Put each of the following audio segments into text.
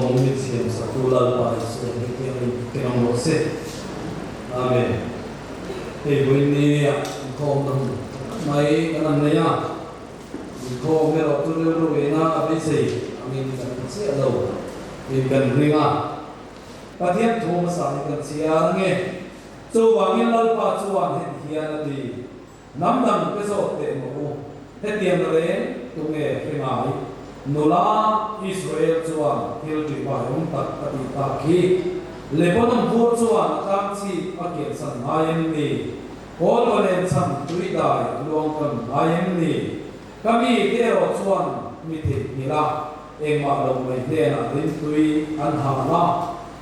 Kawng min siam saktu Lalpa Isua hming thianghlim keng ang rawh se. Amen. Hei vawiin ni ah inkhawm na hun tha tak mai kan han nei a, inkhawm erawh chu rilru ina a beisei angin kan hmu chiah lo in kan ring a. Pathian thu hmasa hi kan chhiar ange. Chuvangin Lalpa chuan heti hian a ti. Hnam dang te zawk teh maw u, hetiang reng tunge hre ngai? Nula Israel chuan thil ṭihbaiawm tak a tih tak khi. Lebanon vur chuan a tlang chhip a kiansan ngai em ni? Kawl valen chhan tui dai a luang kan ngai em ni? Ka mi te erawh chuan mi theihnghilh a, engmah lo mai hnenah rimtui an hal a,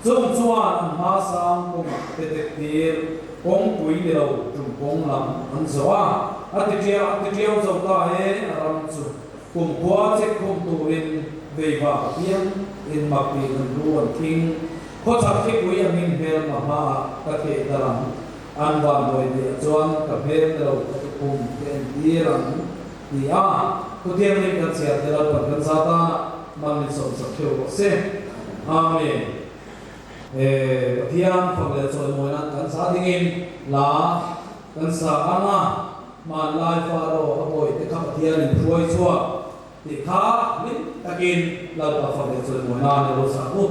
Chung chuan an hma sang kawngah te tek tir, kawngpui ni lo tum kawng lam an zawh a, a ti ṭiau a ti ṭiau zo ta e a ram chu kumkhua chek khum turin veiva apiang in mak tih an lu an thing, khawchhak thlipui angin hmel ma hmaah ka theh dar ang, an vanduai diah chuan ka hmel ni lo ka tukhum ka entir ang ti a, Thuthianghlim kan chhiar te Lalpan kan za tana man min sawmsak theuh rawh se. Amen. He Pathian fak leh chawimawi nan kan sa dingin la kan sa ang a, hmanlai Faro a bawi te kha Pathian in hruai chhuak tih kha hlim takin Lalpa fak leh chawimawi nan i lo sa ang u.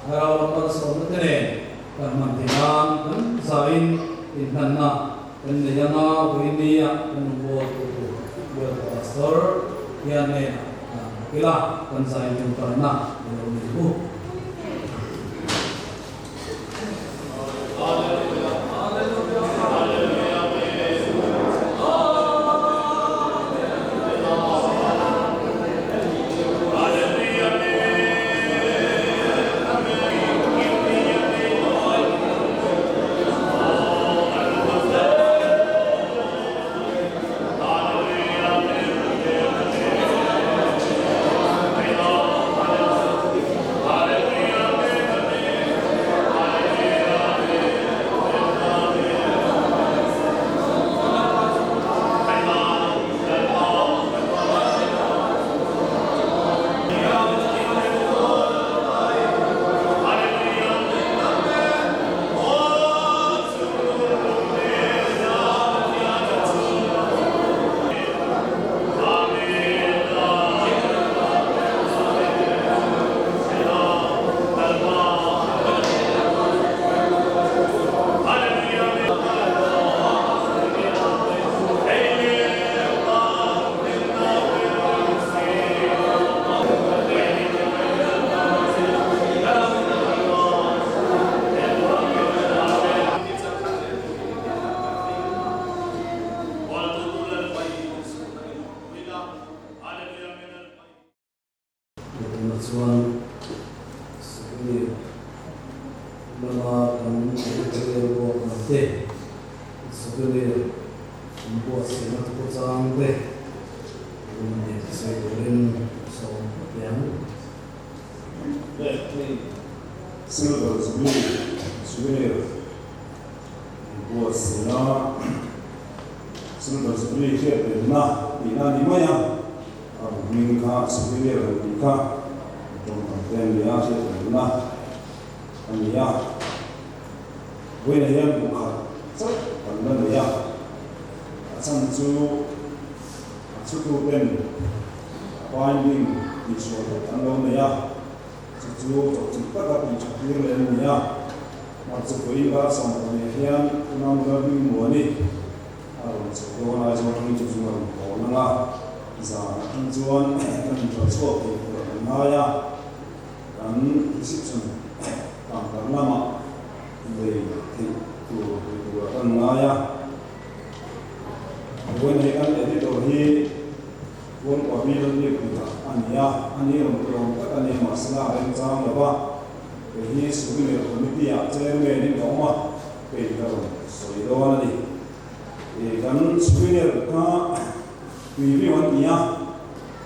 Thlarau lam malsawmna te nen kan hman theih nan kan zain inhlanna kan nei anga vawinia kan rawngbawltu tur World Pastor hian hnenah dan bawk ila kan zain tawngtaina i lo nei u. Lama kan editorial board lam te, souvenir an buatsaihna thukhawchang te tun a ni sawi turin sawm a ti ang. Hei Silver Jubilee souvenir an buatsaih a, Silver Jubilee hriatpelna tihna a ni mai a, a bu hming kha souvenir han tih kha tawngkam te a ni a, hriatpelna. A ni a, vawiinah hian bu khat chauh kan la nei a, a chhan chu a chhutu ten a binding tihsual hlek an lo nei a, chu chu chawpchilh taka tih tha tir leh an ni a, mahse vawiin dar 12 hian Unau Lalhming Muani a rawn chho dawn a, Aizawl atangin chu chu a rawn haw lang a, zan atang chuan kan inhruai chhuak thei tur a kan ngai a. Kan reception counter lamah lei theih tur ni tura kan ngai a. Vawiin hei kan editor hi Puankuah mi Lalbiak Dika a ni a, a ni rawn ti awm tak a ni mahsela a remchang lo va, kei hi Souvenir Committee ah chairman in ka awm a, kei ka rawn sawi dawn a ni. Kan souvenir kha preview an ti a.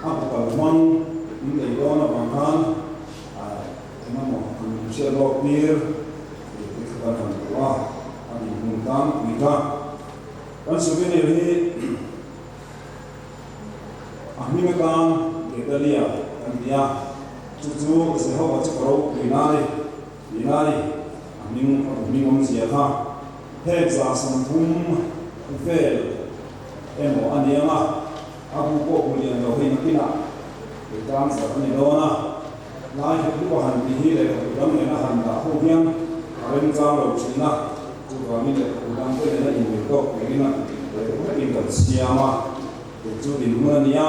A bu kal hmang in lei dawn avang khan eng emaw han hriat lawk tir tih te kha kan han duh a, a dinhmun tlangpui kha. Kan souvenir hi a hming atan Gedalia kan ti a, chu chu Jehova chu ka ropui na a ni tih na a ni. A hming a bu hming awmzia kha heng 30 vel emaw a ni ang a. A bu pawh bu lian lo hei nakinah ei tang zar a ni dawn a, lai hek luh a han tih hi lehkhabu dang nena han dah ho hian a remchang lo thin a, chuvangin lehkhabu dang te nena inmil tawk turin a lehkhabu vekin kan siam a, tih chu dinhmun a ni a.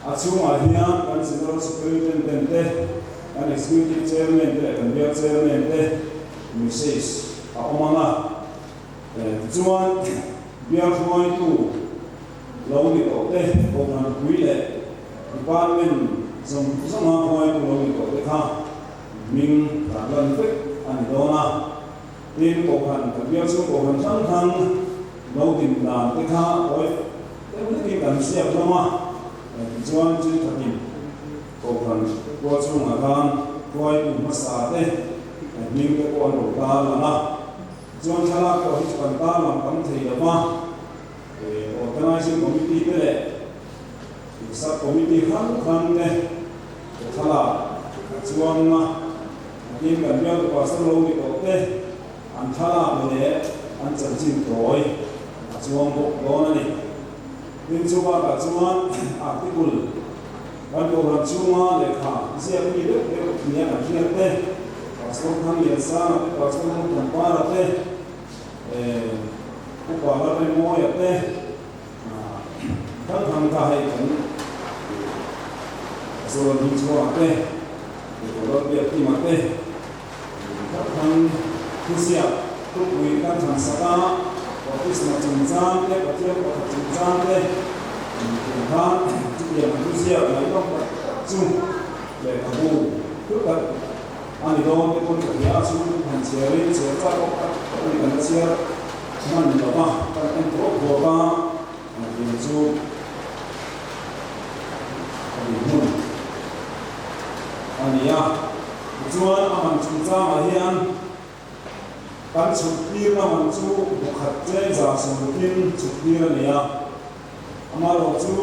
A chhungah hian kan General Superintendent te, kan Executive Chairman te leh kan Bial Chairman te message a awm ang a. Tichuan, bial hruaitu lo ni tawh te, Kohhran pui leh Department zawng zawnga hruaitu lo ni tawh te kha hming tar lan vek a ni dawn a. Tin, Kohhran kan bial chhung Kohhran hrang hrang lo din dan te kha tawi deuh hlekin kan hriat hlawm a. Tichuan, thenkhatin Kohhran tual chhungah khan hruaitu hmasa te hming te pawh an lo tar lang a. Chuan thlalak pawh hi chu kan tarlang tam thei lo va, Organizing Committee te leh Sub Committee hrang hrang te thlalak a chuang a, tin kan bialtu pastor lo ni tawh te an thlalak leh an chanchin tawi a chuang bawk dawn a ni. Tin chu bakah chuan article kan kohhran chhunga lehkha ziak mi deuh deuh nia kan hriat te, Pastor Thangliansanga te, Pastor Lalthanpara te, Upa Lalremawia te, Thangthang kha hei kan Pastor Lalhmingchhuanga te, Doctor Lalbiakima te, Thangthang thuziak thupui kan thlan sak a, Baptisma chungchang te, Pathian pakhat chungchang te, tiang khan chutiang thuziak ngaihnawm tak tak chu lehkhabu hlu tak a ni dawn te pawn ka hria a, chhung han chhiarin chhiar chak awk tak tak a ni kan la chhiar hman lo va, kan en thuak thuak a, tiang chu a dinhmun a ni a. Tichuan a man chungchangah hian kan chhuk tirna man chu bu khat tlem 60% chhuk tir a ni a, amaherawh chu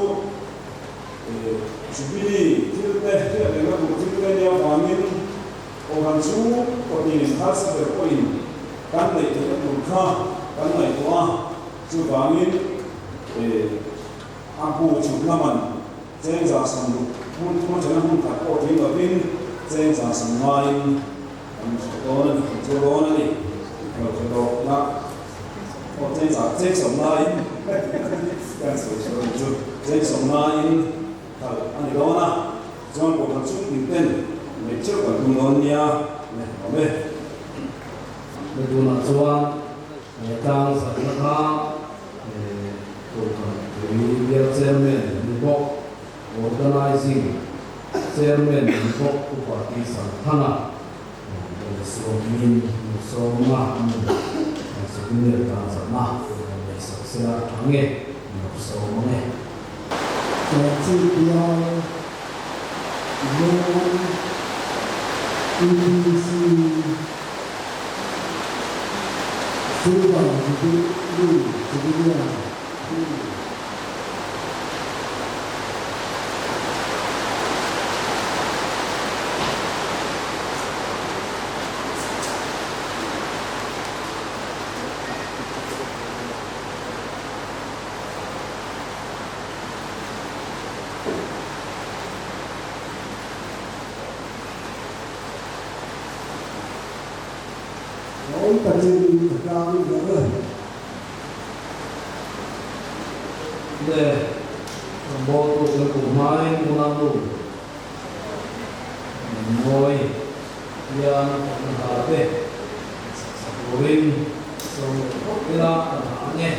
Jubilee thil te hriat rengna tur thil te nia vangin Kohhran chu kawtin harsa ber pawhin kan neih theihna tur kha kan ngaihtuah a, chuvangin a bu chhukna man Cheng 60 hmun thuma chana hmun khat pawh tling lovin cheng 90in kan hre dawn a ni, kan chu dawn a ni. Ka lo hre lawk na aw cheng za cheng 90in kan sawi sawi a ni chu cheng 90in khalh a ni dawn a, chuan kohhran chhung tin ten neih theuh kan tum dawn nia ne awm e. Hei tunah chuan tlang zatna kha Kohhran Pui Bial Chairman ni bawk, Organizing Chairman ni bawk Upa T. Sangthana. Isua hmingin min sawm a, min souvenir tan zawhna min rawn neih sak sela tha nge min lo sawm ang e. Chhipbial Lung EPC Silver Jubilee Souvenir Pi. Mawi takin ka tlang ber e. Le, kan bawltu kan kum hmain unau nu Mawi hian kan hla te sak turin sawm leh phawt ila kan ha ang e.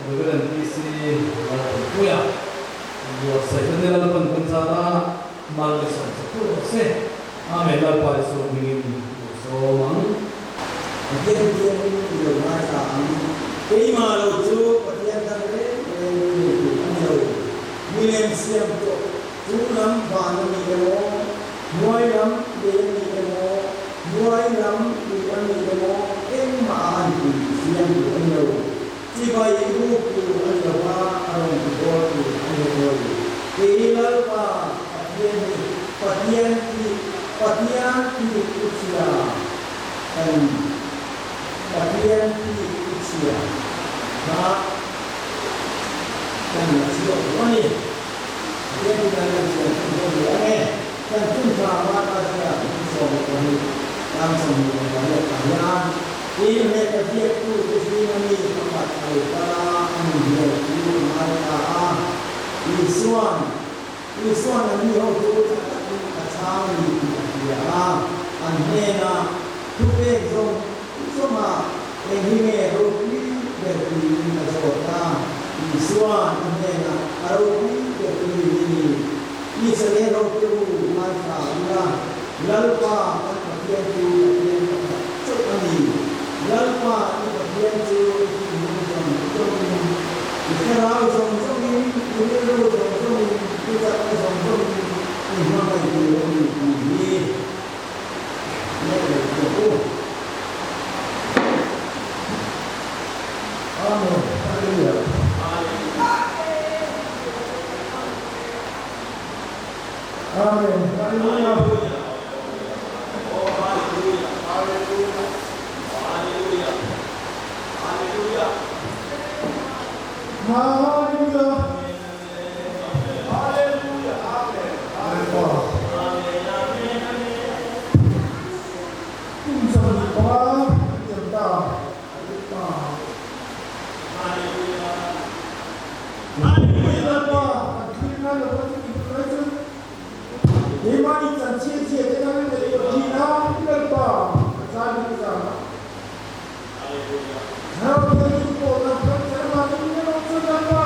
Rev. PC Lalawmpuia buatsaih te Lalpan kan zat a, mal i sawm sak tur rawh se. Amen Lalpa i sawm hmingin lo sawm ang. Pathian biakin i lo ngaithla ang. Keimah lo chu Pathian dang reng reng i nei tur a ni lo. Milem siam tawh chung lam van a ni emaw, hnuai lam lei a ni emaw, hnuai lam lui a ni emaw engmah a an pui siam tur a ni lo. Chibai i buk tur a ni lo va, a rawn ti bawl tur a ni lo. Kei Lalpa Pathian hi Pathian ti Pathian ti u chhia ka ni. Pathian ti u chhia kha kan la chhuak duh a ni. Pathian ti kan la chhuak thung dawn lo ang e. Kan thung tha Marka ziak 12 tang 28 ah hian Tin, lehkha ziaktute zinga mi pakhat a lo kal a, a nun hmel chu a ngaithla a. Isua'n, Isua'n an mi ho chu tha takin a chhang a ni tih a hria a, an hnenah thupek zawng zawnga eng hi nge ropui ber tiin a zawt a. Isua'n a hnenah a ropui ber chu ni hi ni, Israel hote u ngaithla ila, Lalpa kan Pathian chu Pathian pakhat chauh a ni. Lalpa i Pathian chu i thinlung zawng zawngin, i thlarau zawng zawngin, i rilru zawng zawngin, i chakna zawng zawngin i hmangaih tur a ni tih hi leh lo teh u. Amen. Hallelujah. Amen. Hallelujah. Hallelujah. Lalpa. Kum 25 a liam ta. Lalpa. Lalpa, kan thlir ngai lo va chu tih mai chu keimahni chanchhia chhia te kan nei tawh thin a, Lalpa, ka zai hi ka zam a. Thlarau Thianghlim pawhna kan char mahni in erawh chuan Lalpa.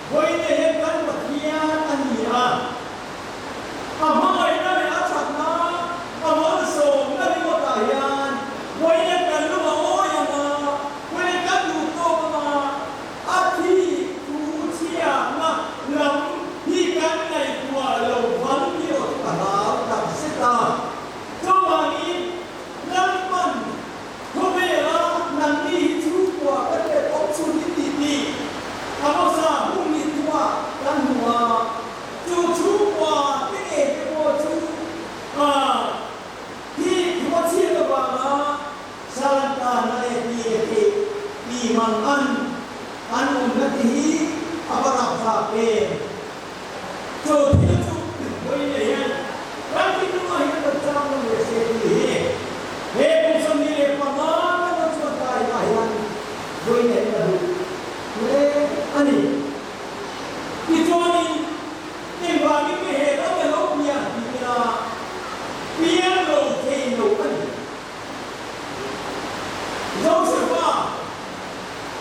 Vawiin hian kan Pathian a ni a, a hmangaihna leh a thatna, a malsawmna ringawtah hian vawiin kan lung a awi ang a, vawiin kan duh tawk ang a, a thi thu chhiatna lam hi kan ngaihtuah lo vang tih erawh chu ka hlau tak zet a. Chuvangin Lalpan Khawvela nangni hi chhungkua kan let awm chhun in tih tih Amosa hung nih thuah kan hmu a, chu chhungkua te ngei te pawh chu hi thua chhiat avanga Salantan a leh ti leh theih tih mang an an awmna te hi a va rapthlak em. Chu thil chu vawiin hian kan thinlungah hian kan chang lo leh se tih hi he kum 25 kan lo chuan kai ah hian vawiin hian ka duh hle a ni. Tichuanin engvangin nge he ram a lo pian ti ila pian lo thei lo a ni. Josefa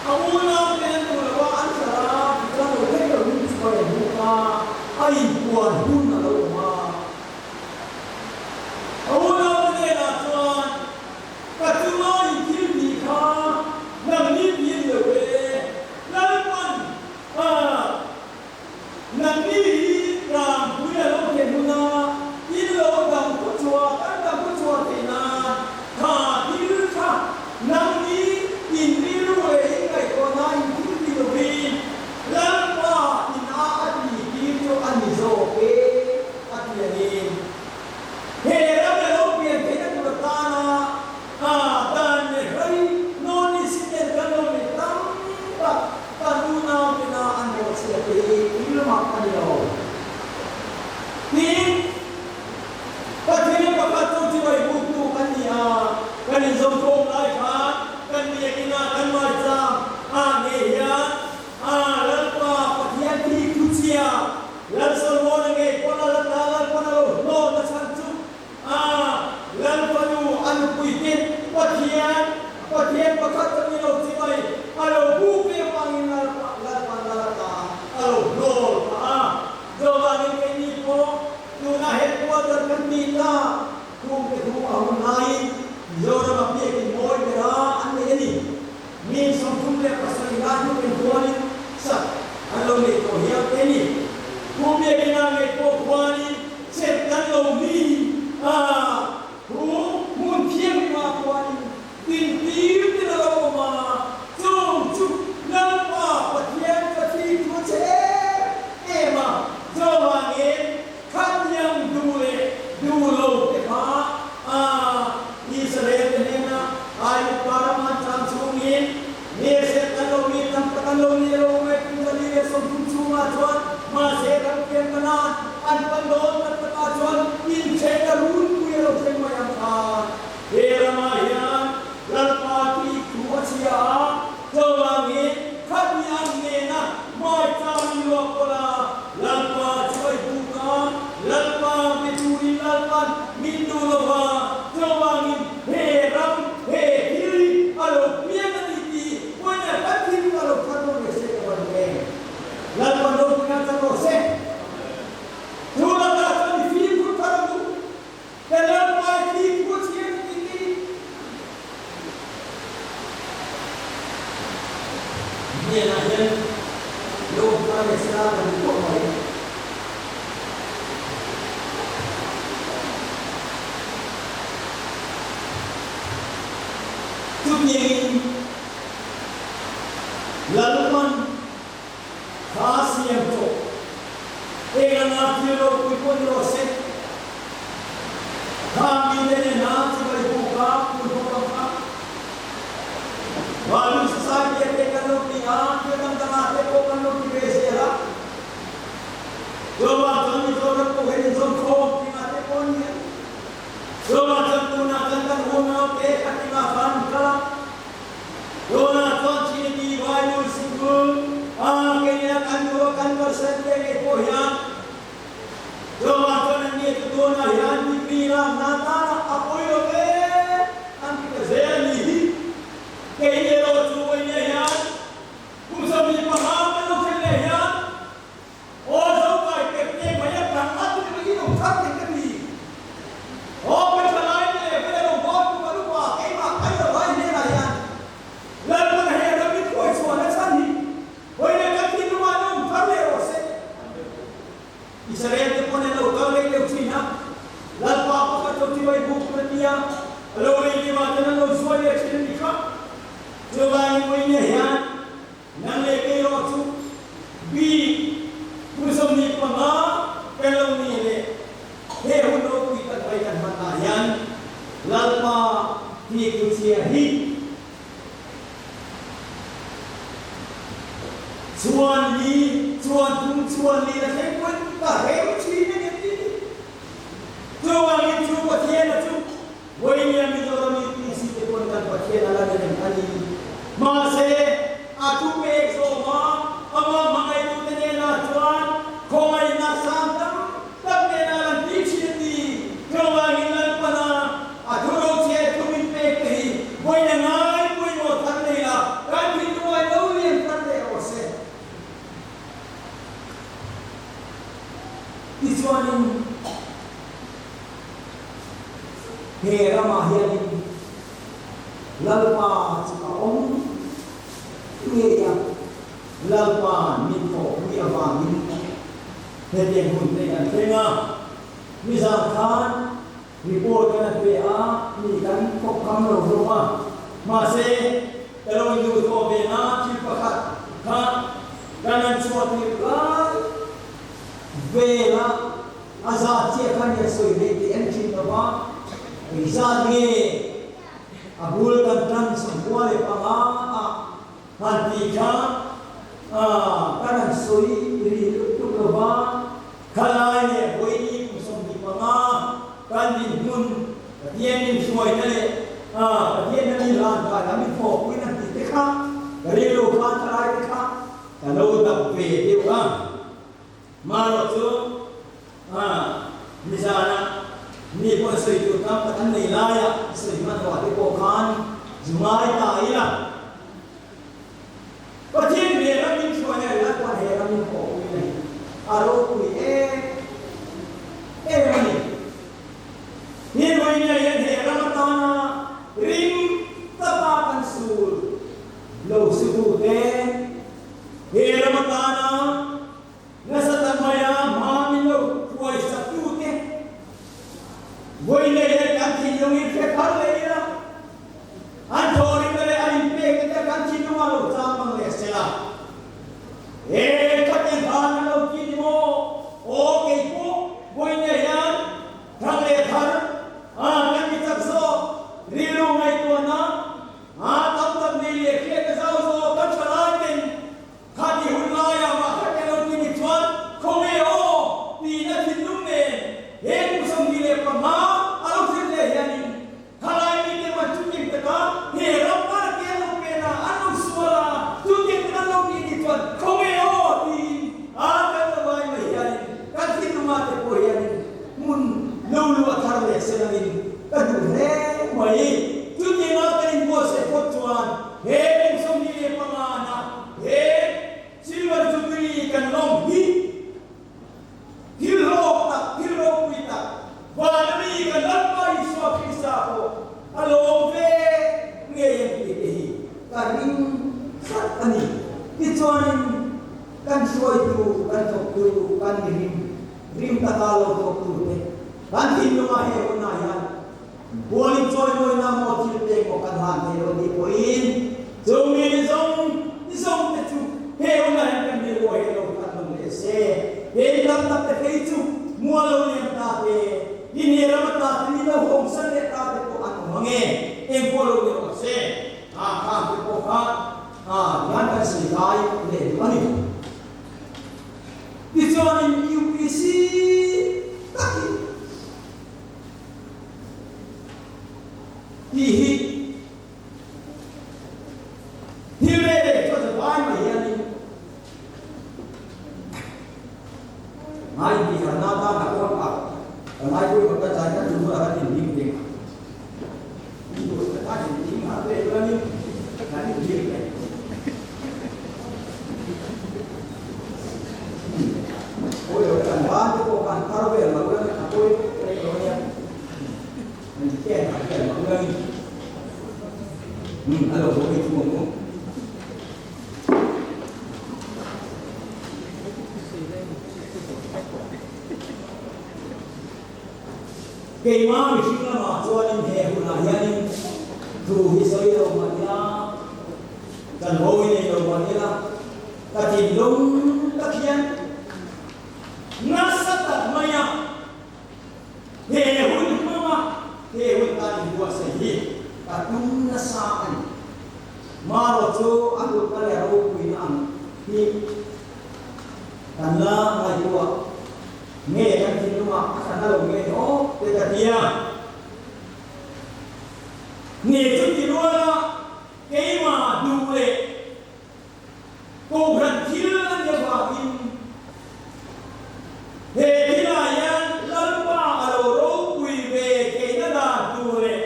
a unau te an duh lo a, an hral a, tichuan lo thei lo in chuai a buk a, a inpuan hun a lo awm a. A unau te hnenah chuan, Ka chunga in thil tih kha nangni pian lo e, Lalpan a Nangni hi tlangpui a lo thlen huna in lo dang khaw chhuah kan dang khaw chhuah theih nan tha thil kha nangni in rilru leh in ngaihtuahna in thil ti lovin Lalpa in a a ti tir chu a ni zawk e a ti a ni. He ram a lo pian theihna tur atana A dan leh hlai nawn ni si ten kan lo nei tam tak kan unau tena an bawhchhiah te hi thil mak a ni lo. Tin, Pathian pakhat chu chibai buktu kan ni a, kan inzawmkhawm lai khan kan biakinn ah kan maicham a ngei hian a Lalpa Pathian thi thuchhia Lal Solomon-a ngei pawn a la ta Lalpan a lo hlawm a chhan chu A Lal fanu a nupui te Pathian, Pathian pakhat chu ni lo chi mai, a lo buk ve avangin Lalpa, Lalpa lal ata a lo hlawl phah a. Chuvangin keini pawh tuna headquarter kan tih ta kum te thu a hun laiin Mizoram a biakin mawi bera an nei a ni. Mi 37 lai hnu in khuanin sak an lo nei tawh hial te ni. Kum biakin ah ngei pawh khuanin chet kan lo mi a, thu hmun thianghlim ah khuanin dintir tin a lo awm a, chung chu Lalpa Pathian ka thi thu a che em em a, chuvangin khatiang duh leh duh lo te kha a Israel te hnena Aigupta ram an tlan chhungin Mese kan lo ni tam tak an lo ni elo nge kum 130 chhungah chuan mahse ram pian kanan an pan dawn tak takah chuan inchhek a runpui a lo thleng mai ang khan he ramah hian Lalpa tih thu a chhia a, chuvangin khami an nena hmaichang in luak pawlh a, Lalpa chu a i buk a, Lalpa be turin Lalpan min duh lo va, chuvangin he ram, he thil hi a lo piang a ni tih pawina kan thinlung a lo thar dawn leh se ka va duh em? Lalpan ropuina chang rawh se. Chu lakah chuan i fimkhur thar ang u. Ka Lalpa i fimkhur chhiar a tih hi. Hnenah hian lawm thar leh sela ka duh khawp mai. Chutiangin Lalman kha a siam tawh. Eng anga thil ropui pawh ni rawh se. Kha mite nena chibai buk a pul bawk ang kha. Valu Society a te kan lo ti a, thil dang dangah te pawh kan lo ti ve zel a. Chuvang chuan Mizoram pawh hian inzawmkhawm tingah te pawh a ni a. Chuvang chuan tunah chuan kan unau te khatingah khan an kal a. Tunah chuan Trinity Bible Sikul a keinia kan duh a kan kalsan te ngei pawh hian chuvang chuan an ni chu tunah hian degree lakna tana a pawi lo ve an ti ta zel a ni hi. Kei erawh chu vawinia hian kum 25 kan lo thlen leh hian. thar thei ka ni. Aw ka tha lai te leh ka rawngbawltu ka lupa keimah kan la vai hnenah hian Lalpan he ram i khawi chhuahna chhan hi hawi leh kan thinlungah an awm thar leh rawh se. Israel te pawn an lo kal rei deuh thin a, Lalpa pakhat lo tibai buk tur a ti a, a lo rei deuh ah chuan an lo zuai leh thin a ni kha. Chuvangin vawinia hian Nang leh kei erawh chu bik kum 25 kan lo ni leh he hun ropui tak mai kan hmanah hian Lalpa tih tu chhia hi chuan li chuan kum chuan li la thleng pawhin ka rem thin a ni an ti ni. Chuvangin chu Pathiana chu Vawinia Mizoram UPC te pawn kan Pathian a la ni reng a ni. Mahse, a thu pek zawm a, amah hmangaihtu te hnenah chuan khawngaihna sang tam tak nena lan ti thin a ti. Tlawngaiin Lalpana a thu rochhe thu min pek te hi vawiina ngai pawimawh thar nei la, kan thinlungai lo lian thar leh rawh se. Tichuanin. He ramah hianin Lalpa chu a awm ngei a, Lalpa min thawhpui avangin hetiang hun te kan thleng a. Nizan khan report kan a pe a, mi kan thawk kham lo hlawm a, mahse ka lo induhthawh ve na thil pakhat kha kan han chhuah tir lai vel a. A zat chiah kha nia sawi ve tih en thin lo va, engzat nge a bul kan tan 95 ah han tih kha kan han sawi ri lutuk lo va, khalai leh vawiini kum 25 kan dinhmun Pathian min hruaina leh Pathian a mi hlan kai a mi thawkpuina han tih te kha ka rilru khan thalai te kha ka lo dap ve deuh a. Marawh chu nizana mi pawh sawi tur tam tak an nei laia sawi hmanhmawh te pawh khan zu ngai ta ila. Pathian he ram in hruaina leh Lalpan he ram in thawhpuina hi a ropui em em a ni. He vawiina hian he ram atana ring taka kan sul lo sutute, He ram atana nasa tak maia hma min lo hruai saktute vawi leh hian kan thinlung in hre thar leh ila, an thawhrimna leh an inpekna te kan thinlungah lo chang mang leh sela. He khatiang khan an lo ti ni maw? Aw kei pawh vawi leh hian thang leh thar a kan ti chak zawk rilru ngaihtuahna A tam tak nei leh hriat a zau zawk kan tha lai ten kha ti hun laiah mah kha te lo ti ni chuan khawnge aw tiin a thinlung nen he kum 25 a lo thlen leh hianin thalai mite man chutiang taka he ram hmana te an lo pen a, an lo sual a, chutiang taka an lo tih ni chuan khawnge aw tiin a kan lo ngai mai hianin kan thinlungah te pawh hianin hmun lo luah thar leh se langin ka duh hle mai. Chutianga kan inbuatsaih phawt chuan he kum 25 na he Silver Jubilee kan lawm hi thil hlawk tak, thil ropui tak, vana mi kan Lalpa Isua Krista pawh a lawm ve ngei ang tih te hi ka ring tlat a ni. Tichuanin kan hruaitu, kan thawktu, kan mihring rim taka lo thawktu te kan thinlungah he hunah hian Bualin chawimawina maw thil pek maw kan han thei lo tih pawhin chung mi ni zawng ni zawng te chu he hunah hian kan rilru a hi lo khat lo leh se. He ni tam tak te phei chu mua lo liam ta te, in he ram ata te ni lo hawng san leh ta te pawh an awm ang e. Eng pawh lo ni rawh se, a khang te pawh kha hian kan sawi lai leh duh a ni. Tichuanin UPC takin Tih hi thil ve ve chuan a vai mai hianin ngai tih harna tan a kawn a ka ngai pawimawh ta chai kan hmun a kan inhlim ding a kan inhlim har ve chuanin kan inhlim ve Oi oi kan ban te pawh kan thar vel lo la. A lo haw ei thung ang u. Keimah mihring lamah chuanin he hunah hianin thu hi sawi lo mah ila, chanvo hi nei lo mah ila, ka thinlung tak hian nasa tak maia he hun hmanga he hun tan inbuatsaih hi ka tum nasa a ni. Marawh chu a hlutna leh a ropuina ang hi kan la ngaihtuah nge kan thinlungah a tla lo nge ni aw te ka ti a. Nge chuti ruala keimah duh leh Kohhran thil a nih avangin he thilah hian Lalpa a lo ropui ve theihna dan tur leh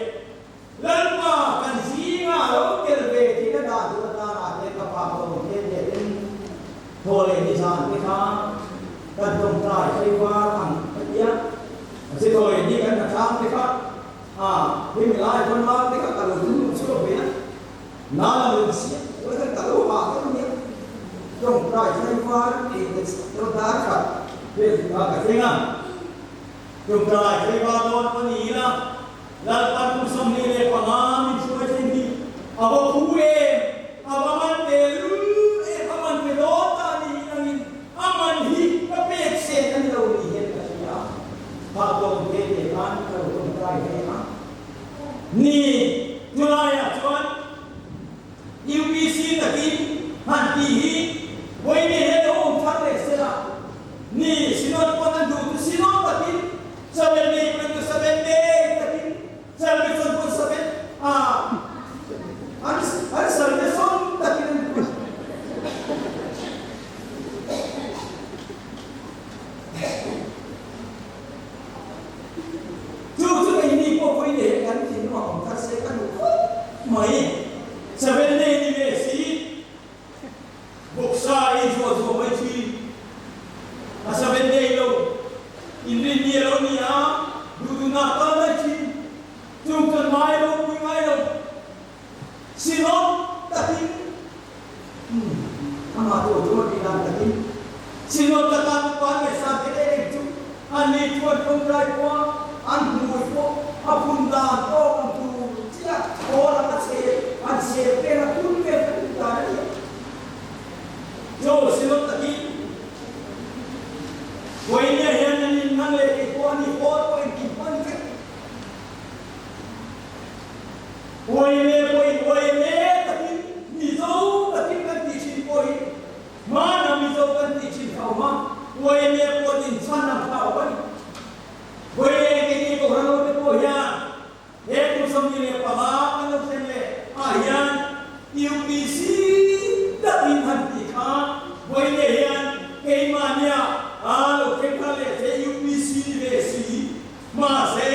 Lalpa kan zinga a lo tel ve theihna dan tur atana hian ka pa ka awm hle hle in thaw leh nizan te kha kan tawngtai tlaivar ang ka ti a, a che thawi ni kan hnathlang te kha a hemi lai vawnvar te kha ka lo thunun chhuak ve a. Nala nun siam chuan kan kal lo hah deuh nia. Tawngtai tlaivar ei te chu dar khat vel chu kha ka thleng a. Tawngtai tlaivar dawn pawh ni ila, Lalpan kum 25 min hruai thleng hi a va phu em, a va man ve lul em, a man ve dawn ta ni hi nangin a man hi ka pek sen a ni lo ni hian ka hria. Kha tawng te te khan ka lo tawngtai ve a. Ni, chulaiah chuan UPC takin han tih hi Vawiin he lo awm thar leh sela, ni, Synod pawn an duh chu Synod takin 7 day pawn chu 7 day takin Salvation pawn seven a an an Salvation takin an duh. Chu chu keini pawh vawi leh kan thinlung a awm thar se ka duh khawp mai. Seven day ni ve si, bawksa ei zuah zuah mai thin. A seven day lo, inrinni a lo ni a, duh duhna a kal mai thin. Chung chuan ngai lo, pui ngai lo. Sinawm takin, amah chu aw chuan tih dan takin, sinawm taka tupa ngaihsan te em em chu an ni chuan tawngtai pawha an hmui pawh a phun dan tawk ang tur chiah khawl ang a chhe an chhe vel a phun vel ka duh dan a ni a. Chaw sinawm takin Vawinia hian an innang leh kei pawh a ni hawl pawh engkim pawh a ni vek. Uaime pawhin uaime takin Mizo takin kan tih thin pawh hi hmana Mizo kan tih thin kha awm a, uaime pawh din chhan ang kha awm a ni. Vawiin keini Kohhran te pawh hian he kum 25 kan lo thlen leh ah hian UPC takin han tih kha vawiin hian keimahnia a lo thleng thar leh che UPC ni ve si. Mahse,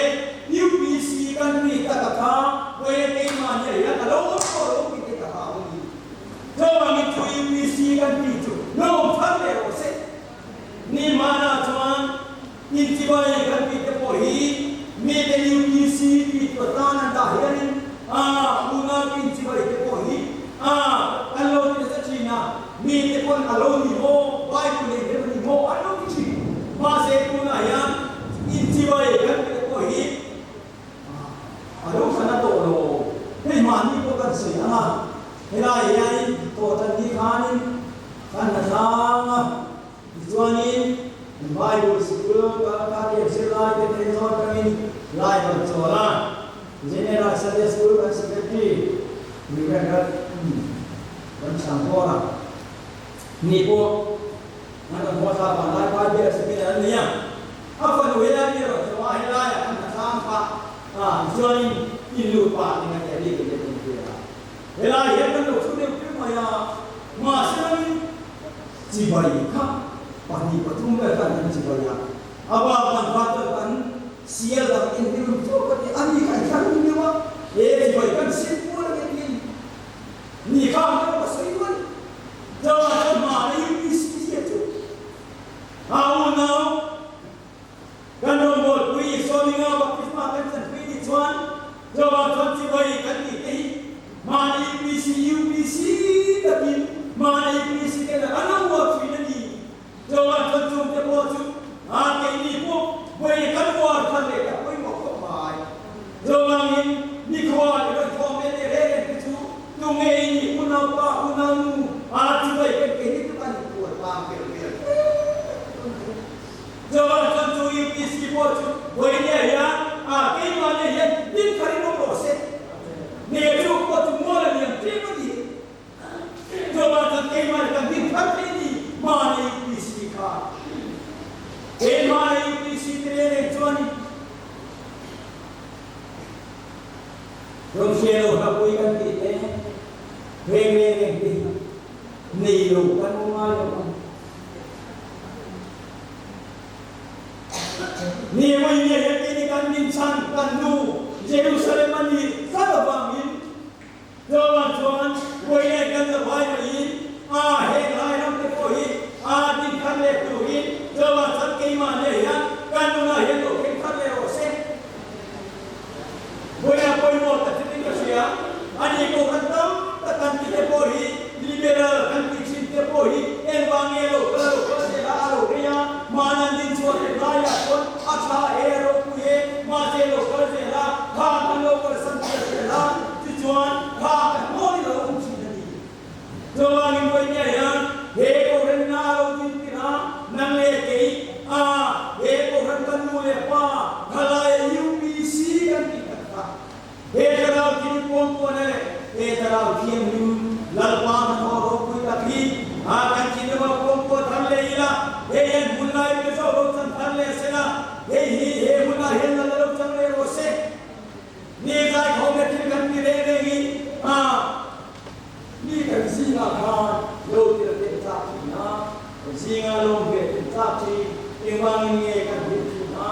UPC kan ti tak a kha vawiin keimahni ah hian a lo awm tawh lo tih te ka hau a ni. Chuvangin chu UPC kan ti chu lawm thar leh rawh se. Ni hmanah chuan inchibai kan tih te pawh hi mite UPC tih chu atan an dah hianin a unau inchibai te pawh hi a kan lo ti nasa thin a, mite pawn a lo ni maw, Bible nei rem a ni maw an lo ti thin. Mahse, tunah hian Inchibai kan tih pawh hi a lo thlan a tawh lo. Hei mahni pawh kan sawi ang a, helai hianin tawh tan ni khanin kan hna tlang a, tichuanin Bible sikul kal kha riak zirlai te phei zawn atangin lai rawn chawl a, General Sunday School kan Secretary Reverend Ramsangkawra ni pawh An rawn haw thla van lai pai ber a semi an nei a, a fanu hian mi rawn chho a, helaiah kan hna tlang kha a tichuanin in lut pah ning a tia bik in te pawh tia. Helai hian kan lo thu deuh deuh mai a, mahse langin chibai kha pahnih pathum vel khan kan chibai a, a bak dang kha chuan kan sial dang in ti run fur ka ti, a ni kha in thlang deuh deuh a, he chibai kan sim kual a nia tiin ni kha ang deuh ka sawi duai. Chauha chuan hmana UPC zia chu a unau kan rawngbawlpui Sawminga baptisma kan chanpui nih chuan Chauha chuan chibai kan tih te hi Mahni UPC UPC takin mahni UPC te lah an lo uar thin a ni. Chuvang chuan chungte pawh chu a keini pawh vawi kan uar khan leh tak pawimawh khawp mai. Chuvangin nikhua leh rawn thawm leh leh reng reng te chu tunge i nih unaupa unaunu a chibai kan keini chu kan inpuan tlang vel vel hle mai. Chuvang chuan chu UPC pawh chu vawi nia hian a keimah nia hian din kharin awm rawh se. Nge chu pawh chu mual a liam tlem a ni. Chuvang chuan keimah nia kan din thar thei ni mahni UPC kha. Keimah UPC te reng reng chuanin rawn hria lo hlapui kan tih te reng reng reng te hi nei lo kan awm ngai lo ang. Ni vawi nge he tini kan min chhan kan nu Jerusalem a nih tlat avangin Tlawmah chuan vawi leh kan la vai maiin a heng lai ram te pawh hi a din khat leh turin Tlawmah chuan keimah nia hian kan nunah hian lo thleng khat leh rawh se. Vawiah pawimawh tak chutin ka hria. Ani kohhran tam tak kan tih te pawh hi liberal kan tih thin te pawh hi engvang nge lo kal lo kal zel a a lo rei a, mahni an din chhuah leh laiah chuan a tha e a ropui e, mahse lo kal zel a, kha kan lo kalsan tir zel a, tichuan kha kan ngawi lo awm thin a ni. Chuvangin vawinia hian he kohhranna a lo din tir a, nang leh kei a he kohhran kan nu leh pa khalaia UPC kan tih tak kha he thlarau thil puangpuana leh he thlarau thianghlim Lalpa hnathawh ropui tak hi a kan thinlung a puangpua thar leh ila, hei hian hun lai pe chauh lo chan thar leh sela, hei hi he hunah hian lal a lo chang leh rawh se. Ni zaikhawm leh thil kan ti reng reng hi a Mi kan zingah khan lo tir ten chak thin a, kan zingah lawm ve ten chak thin, engvangin nge kan hlim thin a,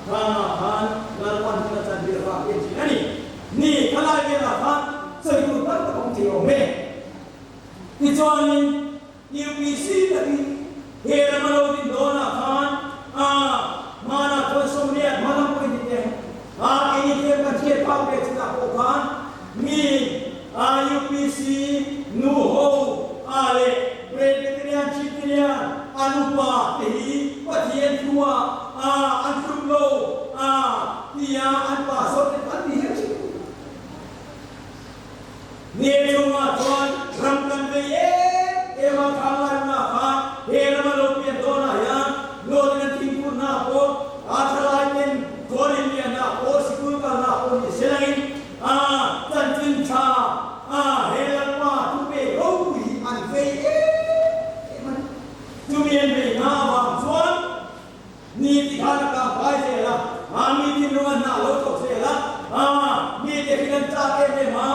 khangah khan Lalpan hun a chan tir vang ten thin a ni. Ni khalai velah khan sawi tur tam tak awm thei awm e. Tichuanin UPC takin he ram a lo din dawnah khan a hmanah chuan 80 hmalam pawhin ti teh a, keini thiam kan hriat phak ve chutah pawh khan mi a UPC nu ho a leh Presbyterian Chhiptilian an upa te hi Pathian thua a an tluk lo a tia an pastor te an ti hial thin. Ni chungah chuan ram kan vei em em a, thang laihna kha he rama lo pian dawnah hian Lawtin an thingphurhna pawh a thalai ten khualin lianah pawh sikul kalna pawh ni se langin a chanchin tha a he Lalpa thupek ropui hi an vei em em a ni. Chumi an veihna avang chuan Ni ti khan a kang pai zel a, a mi thinlung a hnah lo thawk zel a, a mite hi kan chak em em a,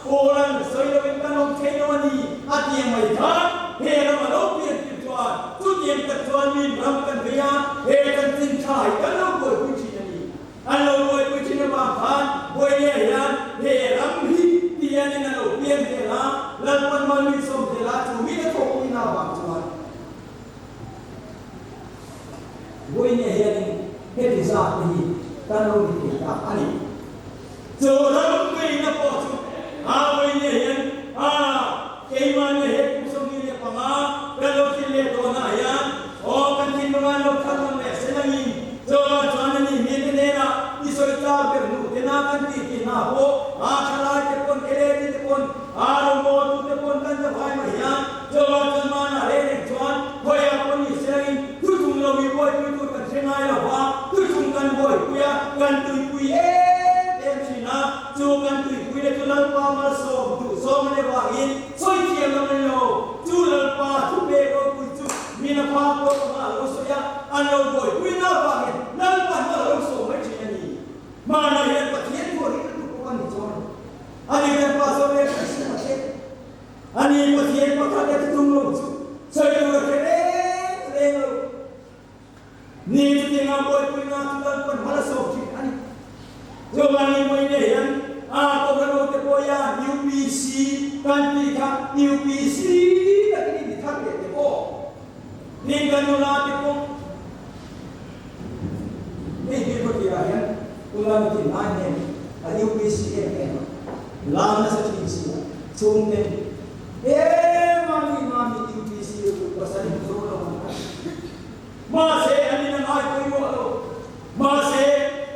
Paul-a'n sawi loin kan awm thei lo a ni a ti ang mai khan he ram a lo pian tir chuan chutiang tak chuan min ram kan vei a, he chanchin tha hi kan lo buaipui thin a ni. An lo buaipui thin avang khan Buailea hian he ram hi tianin a lo pian zel a, Lalpan malminsawm zel a, chu mi a thawkpuina avang chuan. Vawinia hianin heti zat te hi kan lo ni thei ta a ni. Chu ram veina pawh chu a vawinia hian a keimahnia he kum 25 kan lo thil leh dawnah hian aw kan thinlunga lo thar lam leh se langin chawlai chuan a ni hmel te hnenah i sawi tlak ber hnu te na kan tih tih hna pawh a thalai te pawn keleti te pawn a rawngbawltu te pawn kan zavai mai hian Chawlai chuan mana reng reng chuan khawiah pawh ni se langin thuchung lo i buaipui tur kan hre ngai lo va, thuchung kan buaipui a, kan tuipui em em thin a, chu kan tuipui na chu Lalpa malsawm duh zawng a ni avangin sawi thiam lo a ni lo. Chu Lalpa thupek ropui chu min a phak pawh anga a lo sawi a, an lo buaipui na avangin Lalpa hma a lo sawm mai thin a ni. Hmanah hian Pathian thu a ring lutuk bawk a ni chuan a ni kan pastor leh kan sim a che. Ani Pathian pakhat a titum lo chu sawi tur a hre reng reng lo. Ni chutinga buaipuina chu Lalpan hmala sawm thin a ni. Chuvangin vawiin hian a Kohhranho te pawh hian UPC kan tih kha UPC takin in ti thar leh te pawh nin kan nula te pawh hei hi khawtirah hian tunlai nu thin lai nen a UPC em em a. Lar nasa thin si a, chhungten e mami mami UPC lutuk pasal in zo lo ang a. Mahse an in a ngai pawimawh lo. Mahse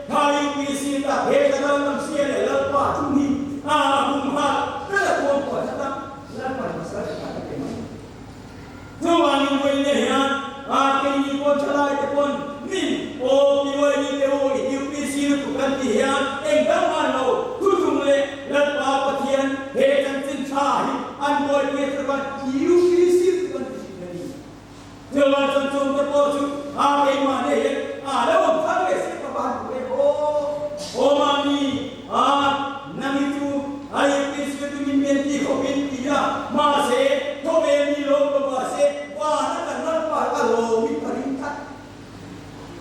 kha UPC ta he ka dal lam sia leh Lalpa chu ni a hum hal ka la tuam kuah tlat a, Lalpan pasal ka ta pe mai. Chuvangin vawiin hian a keini pawn thalai te pawn min aw PYD te u i UPC lutuk kan tih hian eng dang man lo thutlung leh Lalpa Pathian he chanchin tha hi an buaipui a chuan UPC lutuk an ti thin a ni. Chuvang chuan chung te pawh chu a keimah nia hian a lo awm thar leh se ka va han duh em aw. Aw mami a nang hi chu a UPC chu min men ti khawp in ti a mahse khawvel mi lawm lo mahse van a kan Lalpa a lawm in ka ring tlat.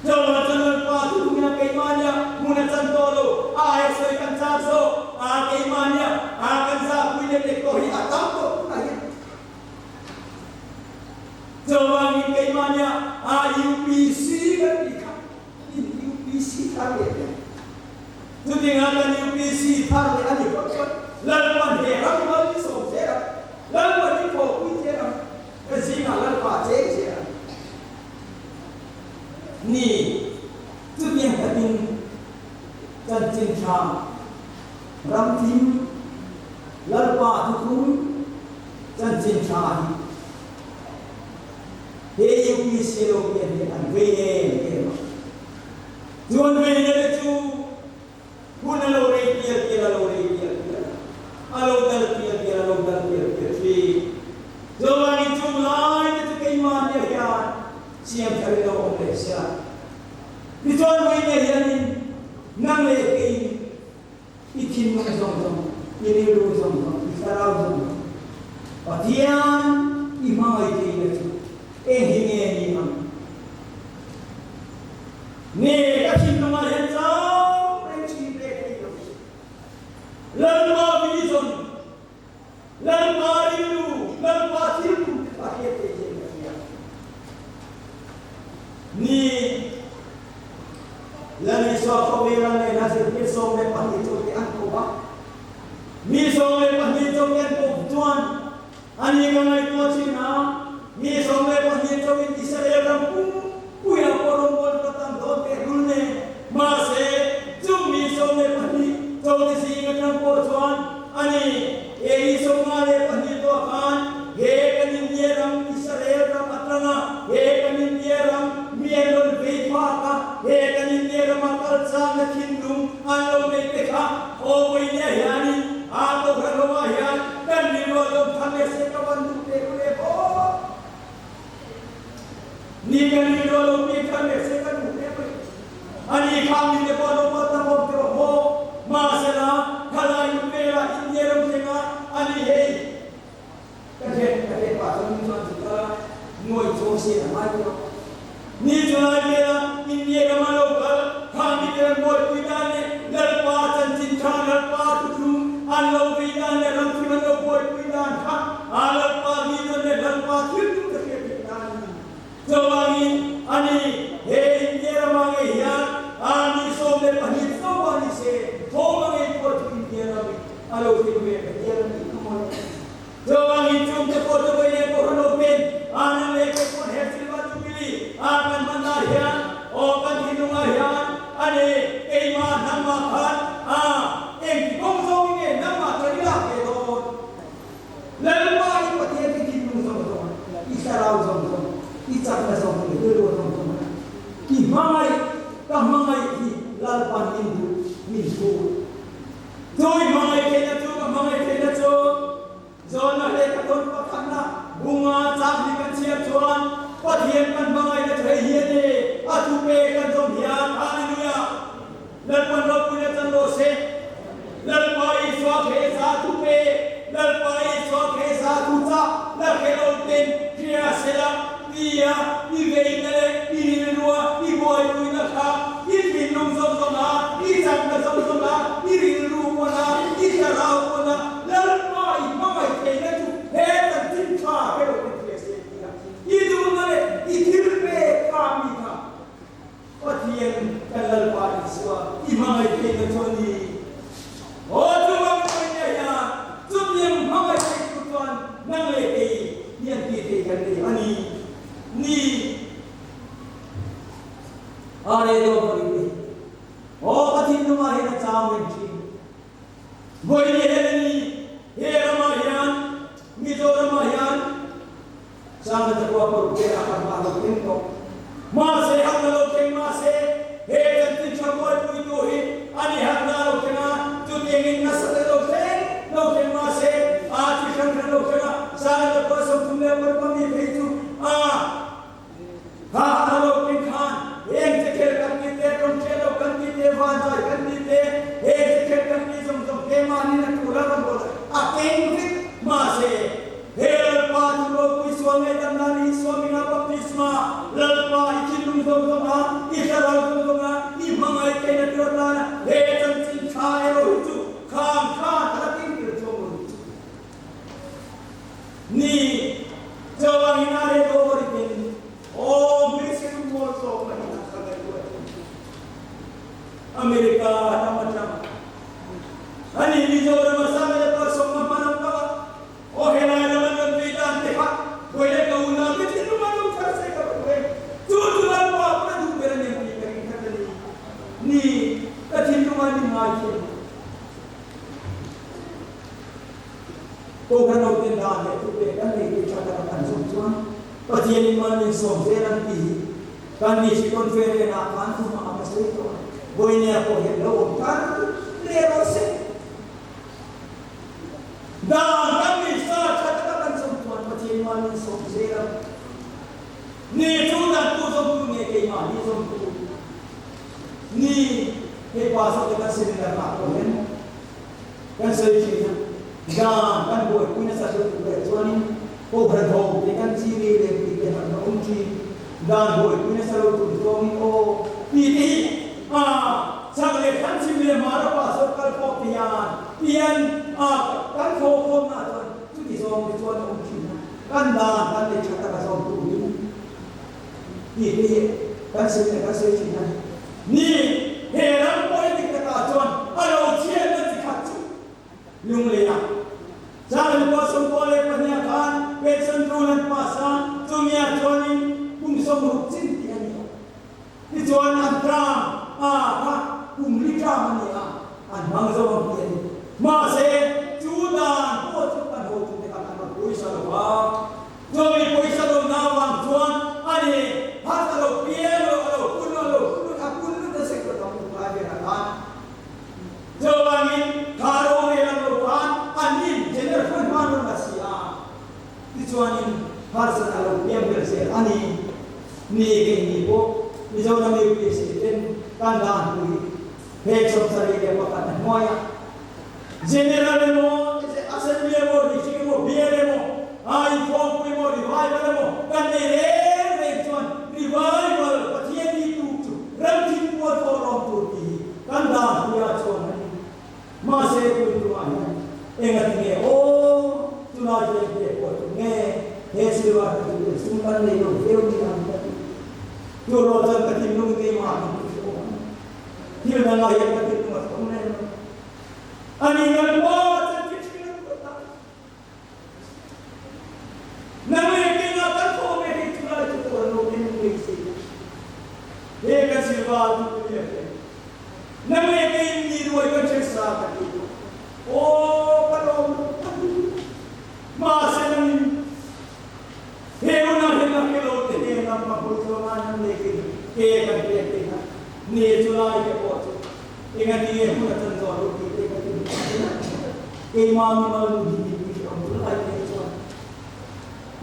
Chuvang chuan Lalpa chu hmun a keimah nia hmun a chan tawh lo a aia sawi kan chak zawk a keimah nia a kan zahpui lek lek tawh hi a tam tawh tunah hian. Chuvangin keimahnia IUPC kan tih kha in UPC thar leh hle. Chutinga kan UPC thar leh a ni phawt chuan Lalpan he ram mal i sawm zel ang, Lalpan i thawhpui zel ang, ka zingah Lalpa a cheng zel ang. Ni, chutiang takin chanchin tha ramthim Lalpa thuthlung Chanchin tha hi he UPC lo pian hi an vei em em a. Chu an vei na te chu hun a lo rei tial tial a lo rei tial tial a, a lo dal tial tial a lo dal tial tial thin. Chuvangin chung lai te chu keimahnia hian siam thar in lo awm leh sia. Tichuan vawiinah hianin nang leh keiin I thinlung zawng zawng, i rilru zawng zawng, i thlarau zawng zawng Pathian i hmangaih theihna chu eng hi nge ni ang? Nge ka thinlungah hian chau reng thin ve thei lo? Lalpa vision, Lalpa rilru, Lalpa thil tum te kha hriat theih hian ka hria. Ni Lal Isua khawvela nena zirtir 12 chawte an ko a. Mi 12 chawte an ko chuan ani ka ngaihtuah thin a, mi 12 chawin Israel ram pumpuia pawh rawngbawl ka tam dawn tehlul nen, mahse chung mi 12 chawte zing atang pawh chuan ani he ni 52 tawh khan he kan India ram Israel ram atanga he kan India ram mi an rawn vei phak a, he kan India rama kal changna thinlung an lo nei te kha aw vawinia hianin a kohhran ho ah hian kan rilru a lawm thar leh se ka van duh teh u le bawk. Ni kan rilru a lo pian thar leh se ka duh hle mai. Ani kha mite pawh lo kal tam awm tawh maw? Mahsela, thalai nu velah India ram thlengah ani hei ka hriat ka hriat pah chuan min chuan zuk kal a, nuai chuang sian a ngai tawh. Ni chulai velah India rama lo kal kha mite ram buaipui dan leh Lalpa chanchin tha Lalpa thuthlung an lo vei dan leh ramthim an lo buaipui dan kha a Lalpa vision leh Lalpa thil tum ka hriat theih dan a ni. Chuvangin ani he India rama ngei hian a ni 12 fo a ni se, thawm a ngei pawh chu India ramin a lo thlen ve ka hial a nih kha maw le. Chuvangin chungte pawh chu vawi leh pawh rawn open a nang leh kei pawn he silver jubilee a kan hman lai hian aw kan thinlungah hian ani keimah nangmah khan a engti kawng zawngin nge nangmah chuan i lak ve dawn? Lalpa i Pathian i thinlung zawng zawng a, i thlarau zawng zawng, i chakna zawng zawng leh rilru zawng zawng a, i hmangaih, ka hmangaih hi Lalpa'n min duh, min phur. Chu i hmangaih theihna chu ka hmangaih theihna chu Jona lehkha tawn pakhatna bunga chak hi kan chhiar chuan Pathian kan hmangaihna chu hei hi a ni, a thupe kan zawm hian Hallelujah! Lalpan ropuina chan rawh se. Lalpa Isua Khresa thupe, Lalpa Isua Khresa thuchah la hre lo ten hria sela tia i veina leh i rilrua i buaipuina kha i thinlung zawng zawng a, i chakna zawng zawng a, i rilru pawn a, i thlarau pawn a, Lalpa i hmangaih theihna chu he chanchin tha hre lo ten hria se tia i duhna leh i thil pek kha mi kha Pathian kan Lalpa Isua i hmangaih theihna chu a ni. Aw chuvangin Pathian hian. van zai kan ni te he sikhet kan ni zawng zawng keimahni na tur a rawn bawl a keng vek mahse he Lalpa chu ropui sual ngaihdam nan Isua hmingah baptisma Lalpa i thinlung zawng zawng a i thlarau zawng zawng a i hmangaih theihna tur atana he chanchin tha erawh hi chu khang khan a la keng tir chuang lo chu ni chuvangin a rei lo ritin aw hmeichhe lungmawl zawk mai hi ka ngaihtuah thin. America ram atang ani Mizoram a Samuel Parsawm a hman ang kang a, aw helai ram an rawn vei dan te kha khawi leh ka unau te thinlung an lo thar se ka va duh em, chu chu Lalpa pawn a duh ber a ni ang tih ka ring khat a ni, ni ka thinlung an inngai thiam lo. Kohhran ho ten dan leh thupek an nei tih tha taka kan zawm chuan Pathianin mal min sawm zel an ti hi Kan ni hi conference ah khan thu hmang a ka sawi tawh a, Vawinia pawh hian lo awm thar leh rawh se. Dan kan ni sa tha taka kan zawm chuan Pathian mal min sawm zel a, ni chu dan tu zawmtu nge keimah ni zawmtu ni hei pa zawk te kan seminar ah pawh hian kan sawi thin a, dan kan buaipui nasa hriat tur leh chuanin Kohhran ho te kan chi mi leh pui te han awm thin dan buaipui nasa lo tur zawngin aw ti te hi a chak leh thlan chim leh Mara pastor kal khawp te hian pian a kan thaw khawm na chuan chuti zawng te chuan a awm thin a kan dan kan nei tha tak a zawm turin ti te hi kan sawi leh kan sawi thin a ni. He ram politic takah chuan a lo chhiatna chi khat chu Lungleia Zan lua 22 khan pension rule an pass a, chumia chuanin kum 60 chin tih a ni a. Tichuan an term a kha kum li term a ni a, an hmang zo ang tih a ni. Mahse, chu dan pawh chu kan hotute khan an rawn pawisa lo va. Chumi pawisa lo na vang chuan a ni hat a lo piang lo, a lo pun lo, a lo pun a pun lut a sector dang tum lai velah khan Chuvangin kha rorel ang lo khan an in general hman hman rawn la si a, tichuanin harsat a lo piang ber zel a ni. Ni keini pawh Mizoram UPSC ten kan dan pui he 71 a hnuaiah General emaw, Assembly emaw, District emaw, Bial emaw, Inkhawmpui emaw, Revival emaw kan nei reng reng chuan Revival Pathian ni tuk chu ram thim pual thawh rawm tur tih hi kan dan puia chuan a ni. Mahse tun tumah hian engati nge aw chulai hian pek pawh tum nge he silver ka duh leh sum kan nei lo viau ni ang ka ti. Chu rawh chuan ka thinlung keimah hi ka hre awm a. Thil dangah hian ka thinlung a thawng reng lo. A ni ngan maw chanchin hring an ruat a. Nang leh keinah kan thawm e hei chulai chu tur an lo en ngei si. He kan silva duh ni a hre. Nang leh keiin mi ruai kan hre sa ka ti tawh. Aw ka lawm lo ka ti. Mahse nangin he hunah hian a hre lo te hnen lam ka hawi chuang a nang leh keiin ke kan pek te kha ne chulai te pawh chu Engati nge hmun a chan zawh loh tih te ka ti duh thin a, keimah mimal nu hi min ti hrehawm chu lai te chuan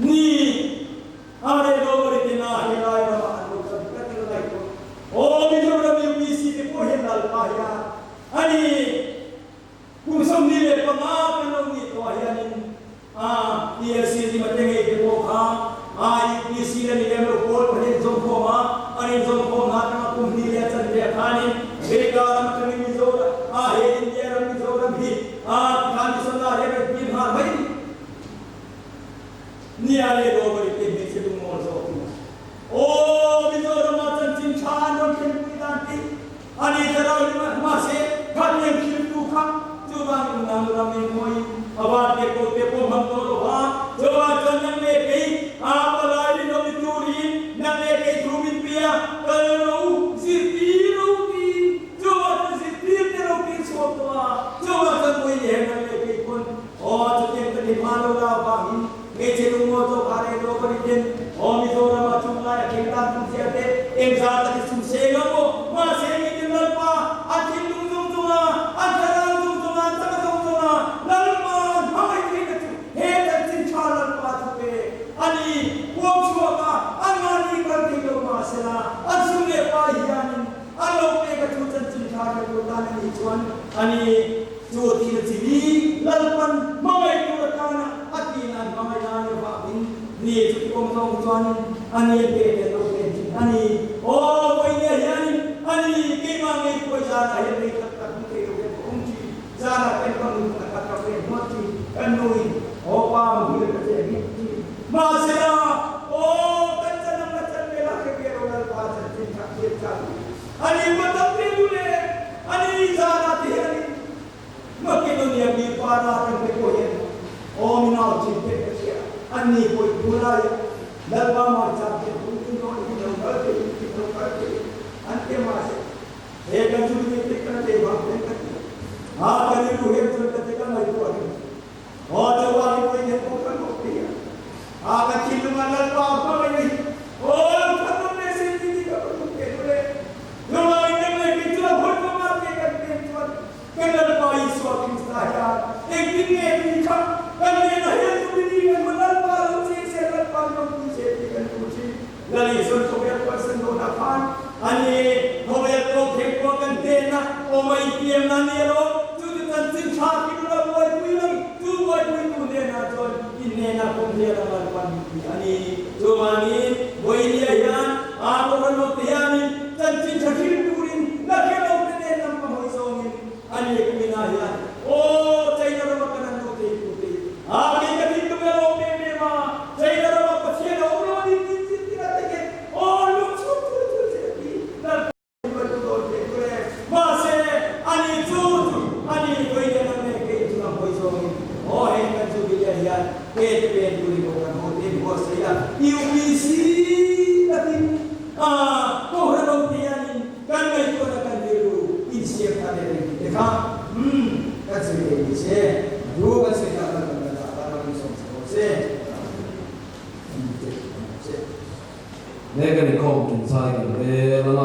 ni a reh lo ri te na helai ramah an lo chan tlat in ngaihtuah aw Mizoram UPC te pawh hian Lalpa hian a ni kum 25 kan lo nih tawh ah hianin a TLC zima te ngei te pawh kha a UPC la ni lem lo pawl pahnih an zawm khawm a, an inzawm khawm hna atanga kum hnih leh a chanve a khanin America ram atangin Mizoram a he India ram Mizoram hi a tikhan missionary a rawn pin nghal mai ni a leh dawr te hmeichhe lungmawl zawk in aw Mizoram ah chanchin tha an rawn thlenpui dan tih A ni thlarau hi mahse khatliam thiltu kha chuvangin unau ram in mawiin a van te ko te pawh hmang tawh lo va, chuvang chuan nang leh kei a palai rinawm ni turin nang leh kei thu min pe a, kal ro zirtir ro tiin chuvang chuan zirtir te ro tir chhuak tawh a, chuvang chuan mawi leh nang leh kei pawn aw chutiang ka ti hma lo la vangin Hmeichhe lungmawl zawk kha rei lo ka ni ten aw Mizoram ah chung lai a keng tan tum zia te eng zat a ti sum seng ang aw mahse mi tin Lalpa a tur tan a nih chuan a ni chu thil chi hi Lalpan hmangaih tur atana a tih nan hmangaih nan avangin ni chuti awm zawng chuanin a ni an pe tel lo pen thin a ni. Aw vawinia hianin a ni keimah ngei pawh zanah hian rei tak tak hmu thei lo hian ka awm thin. Zanah pen ka nu ka khat ka pen hmuat thin kan nuin aw pa muhil ka che nghet thin. Mahsela aw kan chanam na chan vela hre ve lo Lalpa chanchin tha thiam chak hi a ni ma tam ve lu le a ni zanah te hianin Makedonia mi para kan te pawh hian aw mi nau chin te ka hria an ni pawh i thu laia Lalpa hmaicham hian tum tin dawn in lo kal thei in lo kal thei an ti mahse He kan chu mi te kan te vang ten ka ti a, ka rilru hian chuan ka ti ka ngaihtuah reng chu. Aw Jehovah hi pawhin hian pawh kan awm thei a, a ka thinlung a Lalpa hmangaih hi aw lo that awm leh se ti ti ka ka duh ve duh e. Jehovah in dang leh kei chu a hawi vang a ke kan pen chuan kan Lalpa Isua Krista hian engtin nge tui kha kan hnenah hian chu mi ni kan hmu Lalpa lo cheng se Lalpa lo tui se ti kan duh thin. Lal Isuan khawvel puansan dawnah khan a ni khawvel pawh thengpawh kan hnenah awm a inpiamna a ni elo? Chu chu chanchin tha khi nula buaipui lo chu buaipuitu hnenah chuan in hnenah kum hian a mal pan ti a ni. Chuvangin Vawinia hian a Kohhran ho te hianin chanchin tha hrim turin la hre lo te nen lam ka hawi zawngin a ni kuminah hian aw China rama kan an lo thei tu te a kei ka thinlung e lawm em em a China rama Pathian a awm lo a ni tih chin tin a te aw lung chhut thul thul che a ti lal Kan tu dawn thei tur e. Mahse, ani chu chu ani vawiin ang leh kei chu ang hawi zawngin aw heng kan chu bilia hian ke te pen turin aw kan haw te buatsaih a, UPC takin a Kohhran awm te hianin kan ngaihtuahna kan rilru insiam tha leh reng tih te kha umm kan sawi thei ni se, a thu kan sawi dah kan kan dah tan a rin sawm chho rawh se. Ne kan inkhawm chungchang kan rel.